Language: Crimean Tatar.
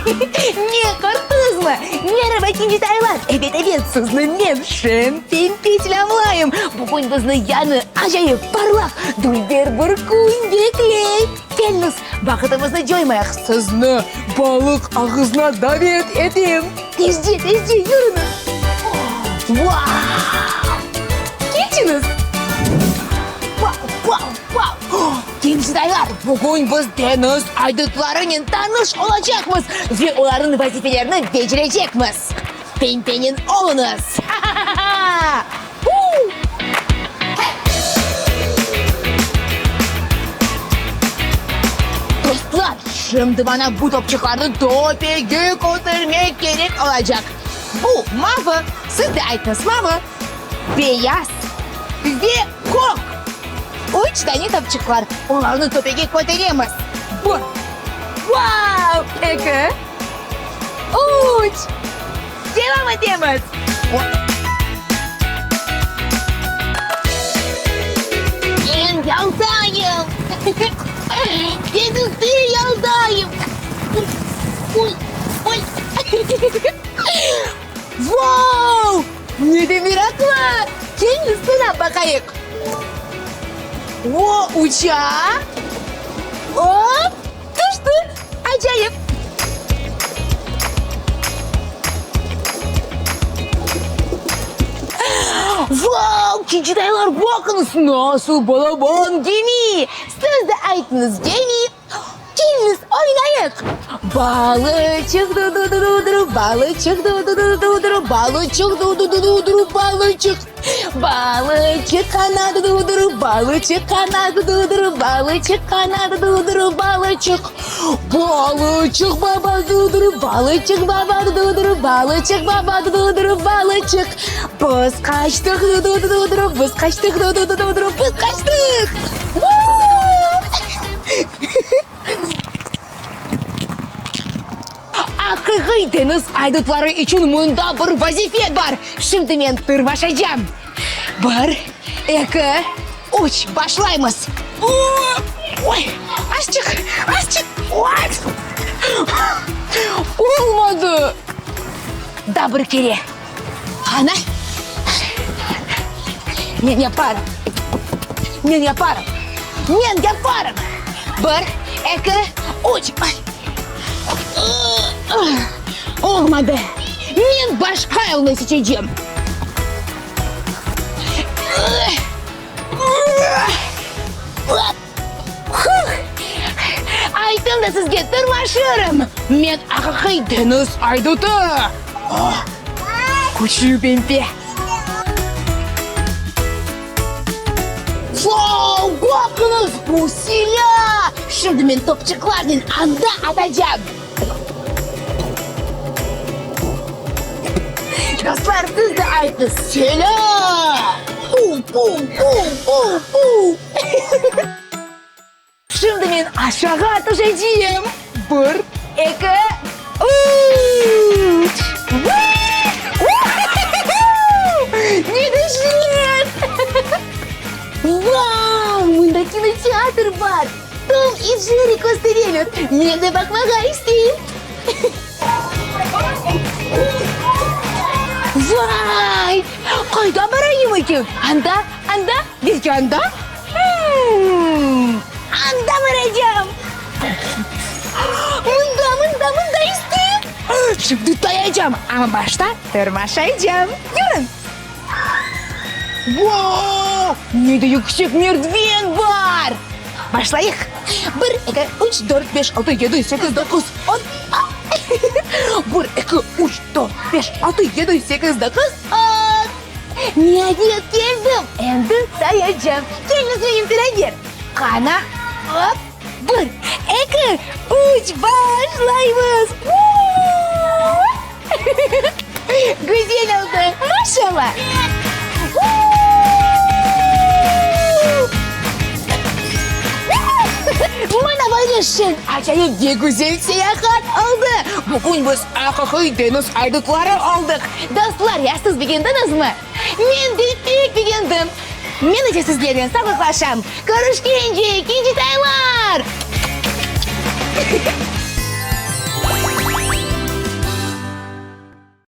Ne, qorqtıñızmı? Meraba, kincitaylar! Ebet, ebet, sizni men, Şen Pempe selâmlayım! Bugün bizni yañı, acayip, parlaq, dülber bir kün bekley! Keliñiz, vaqıtımıznı coymayıq, sizni balıq ağızına davet etem! Tezce, tezce yürüñiz! Vau! Keçiñiz! Vau, vau, vau! Gençdaylar, bugün biz deñiz aydutlarınen tanış olacaqmız ve olarnıñ vazifelerini becerecekmiz. Pempenen oluñız! Ha-ha-ha-ha! Huu! Dostlar, şimdi bana bu topçıqlarnı töpege kötermek kerek olacaq. Bu mavı, siz de aytıñız, mavı, beyaz ve kök. Üç dane topçıqlar, olarnı töpege köteremiz. Bir, vau, eki, üç. Devam etemiz. Men yaldayım. Deñizde yaldayım. Oy, oy. Vau! Ne de meraqlı! Keliñiz, sınap baqayıq. O, uça. Op, tüşti! Acayip! Vau! Kiçidaylar, baqıñız, nasıl balaban gemi! Siz de aytıñız, gemi! Keliñiz, oynayıq! Balıçıq du-du-du-du-du, balıçıq du-du-du-du-du, balıçıq du-du-du-du-du, balıçıq. Balıçıq qanadı du-du, balıçıq qanadı du-du, balıçıq qanadı du-du, balıçıq. Balıçıq baba du-du, balıçıq baba du-du, balıçıq baba du-du, balıçıq. Biz qaçtıq du-du-du-du, biz qaçtıq du-du-du-du, biz qaçtıq! Aqiqiy deñiz aydutları içün mında bir vazife bar. Şimdi men tırmaşacam. Bir, eki, üç, başlaymız! Oy, azçıq, azçıq, oy! Olmadı! Daa bir kere. Qana? Men yaparım. Men yaparım. Men yaparım! Bir, eki, üç. Ay! Olmadı. Men başqa yolnı seçecem. Ayttım da sizge, tırmaşırım! Men aqiqiy deñiz aydutı! Küçlü pempe! Vau, baqıñız, bu silâ! Şimdi men topçıqlarnen anda atacam! Dostlar, siz de aytıñız, silâ! Pu-pu-pu-pu-pu! Şimdi men aşağı tüşeceyim. Bir, eki, üç! Ne deşet! Vau, mında kinoteatr bar! Tom i Jerri köstereler. Men de baqmağa isteyim. Vay! Qayda barayım eken? Anda, anda, belki anda? Anda baracam! Mında, mında, mında isteyim! Şimdi tayacam, amma başta tırmaşaycam. Yürüñ! Vau! Ne de yüksek merdiven bar! Başlayıq! Bir, eki, üç, dört, beş, altı, yedi, sekiz, doquz, on. Bir, eki, üç, dört, beş, altı, yedi, sekiz, doquz, on. Niayet keldim! Endi tayacam. Keliñiz menim beraber. Qana, hop, bir, eki, üç, başlaymız! Vuu! Güzel oldı, maşallah! Mına böyle şeñ, acayip ve güzel seyahat oldı! Bugün biz aqiqiy deñiz aydutları oldıq. Dostlar, ya siz begendiñizmi? Men de pek begendim. Men ise sizlernen sağlıqlaşam. Körüşkence, kincitaylar!